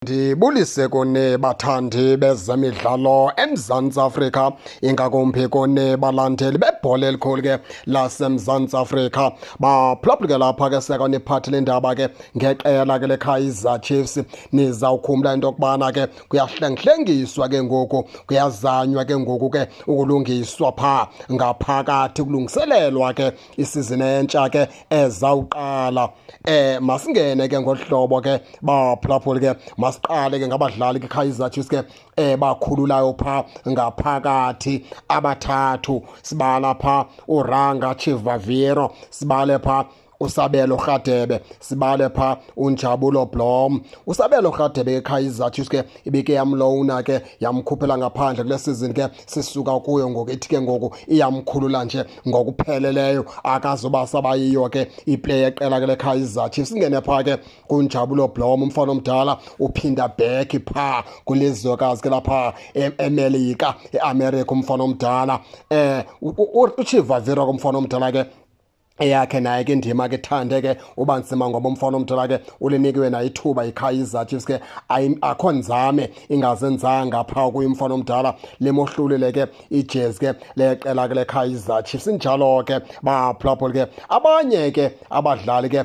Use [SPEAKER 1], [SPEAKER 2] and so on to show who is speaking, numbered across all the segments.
[SPEAKER 1] Ndibulise kuni bathandi bezemidlalo eMzantsi Afrika, ingakumbi kuni balandeli bebhola elikhulu ke laseMzantsi Afrika. Baphulaphula ke lapha ke sekaniphathele indaba ke ngeqela ke leKaizer Chiefs. Nizawukhumbula into yokubana ke kuyahlengihlengiswa ke ngoku, kuyazanywa ke ngoku ke ukulungiswa phaa ngaphakathi, kulungiselelwa ke isizini entsha ke ezawuqala. Masingene ke ngohlobo ke baphulaphuli ke, masiqale ke ngabadlali ke Kaizer Chiefs ke bakhululayo pha ngaphakathi abathathu. Sibala pha uRanga Chivaviro, sibale pha uSabelo Rhadebe, sibale pha uNjabulo Blom. USabelo Rhadebe ke Kaizer Chiefs ke ibike yamlowuna ke yamkhuphela ngaphandle kule season ke sisuka kuyo ngoku, ithi ke ngoku iyamkhulula nje ngokupheleleyo, akazoba sabayiyo ke iplayer eqela ke leKaizer Chiefs. Singene pha ke kuNjabulo Blom, umfana omdala uphinda back pha kulizwekazi ke lapha eMelika, eAmerica, umfana omdala. UChivaviro kumfana omdala ke eyakhe naye ke indima ke thande ke uba nzima ngoba umfana omdala ke ulinikiwe naye ithuba yiKaizer Chiefs ke, akho nzame ingazenzanga phaa kuye umfana omdala, limohlulile ke ijezi ke leqela ke leKaizer Chiefs. Injalo ke baphulaphula ke abanye ke abadlali ke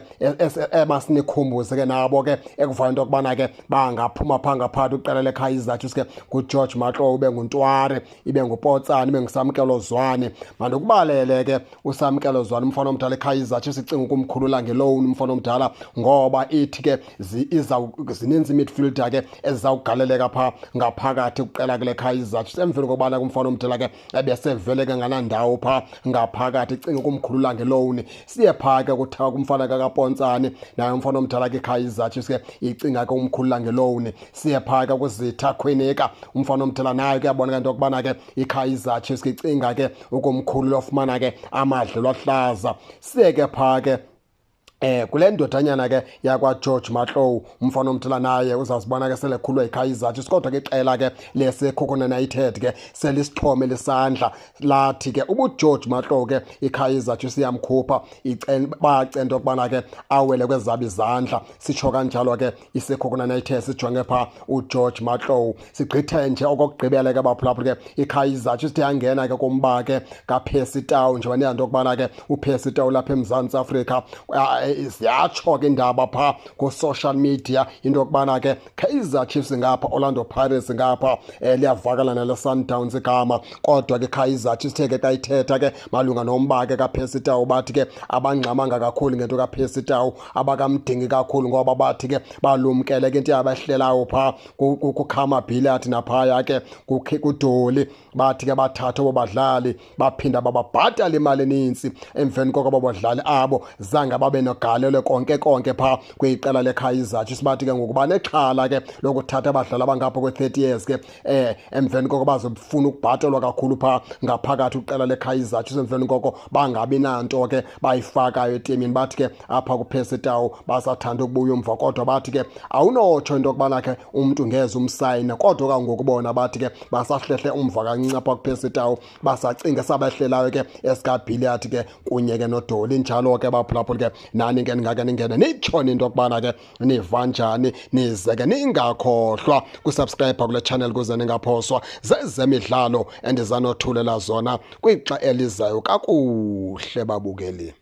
[SPEAKER 1] emasinikhumbuze ke nabo ke ekuvayo into yokubana ke bangaphuma phaa ngaphakathi kwiqela leKaizer Chiefs ke nguGeorge Matlou, ube nguNtwari, ibe nguPotsane, ibe nguSamkelo Zwane. Mandikubalele ke uSamkelo Zwane, umfana omdala, iKaizer Chiefs icinga ukumkhulula ngeloan umfana omdala ngoba ithi ke zininzi imidfielder ke ezizawugaleleka phaa ngaphakathi kwiqela ke leKaizer Chiefs emveni kokubana kumfana omdala ke ebesevele ke nganandawo phaa ngaphakathi, icinga ukumkhulula ngeloan. Siye phaa ke kuthiwa kumfana kakaPontsane, naye umfana omdala ke iKaizer Chiefs ke icinga ke umkhulula ngeloan. Siye phaa ke kuZitha Khwinika, umfana omdala, naye kuyaboneka into yokubana ke iKaizer Chiefs ke icinga ke ukumkhulula, ofumana ke amadlelo ahlaza. Siye ke phaa ke kule ndodanyana ke yakwa George Matlou, umfana omdala, naye uzawuzibona ke selekhulwa yiKaizer Chiefs, kodwa ke iqela ke leSekhukhune United ke selisixhome lisandla lathi ke ubuGeorge Matlou ke iKaizer Chiefs iyamkhupha, bayacela into yokubana ke awele kwezabo izandla. Sitsho kanjalo ke iSekhukhune United sijonge phaa uGeorge Matlou. Sigqithe nje okokugqibela ke baphulaphula ke, iKaizer Chiefs yangena ke kumba ke kaPercy Tau, njengoba niyazi into yokubana ke uPercy Tau lapha eMzantsi Afrika, ziyatsho ke indaba phaa ku-social media into yokubana ke Kaizer Chiefs ngapha, Orlando Pirates ngapha, liyavakala nale Sundowns igama, kodwa ke Kaizer Chiefs the ke xa ithetha ke malunga nomba ke kaPercy Tau, bathi ke abangxamanga kakhulu ngento kaPercy Tau, abakamdingi kakhulu ngoba bathi ke balumkele ke into yabahlelayo phaa kuKhama Billiat naphaya ke kuDoli. Bathi ke bathatha abo badlali baphinda bababhatala imali eninzi, emveni koko abo badlali abo zange babe nogalelo konke konke phaa kwiqela leKaizer Chiefs. Bathi ke ngoku banexhala ke lokuthatha abadlali abangapha kwe-30 years ke emveni koko bazofuna ukubhatalwa kakhulu phaa ngaphakathi kwiqela leKaizer Chiefs, emveni koko bangabi nanto ke bayifakayo etimini. Bathi ke apha kuPercy Tau basathanda ukubuya umva, kodwa bathi ke awunotsho into yokubana ke umntu ngeze umsayine, kodwa kangoku bona bathi ke basahlehle umva kancinci apha kuPercy Tau, basacinga sabehlelayo ke esikaBilliat ke kunye ke noDoli. Njalo ke baphulaphula ke, nani ke ningake ningene nitshone into yokubana ke niva njani, nize ke ningakhohlwa kusubscribe kule channel kuze ningaphoswa zezemidlalo endizanothulela zona kwixa elizayo. Kakuhle babukeli.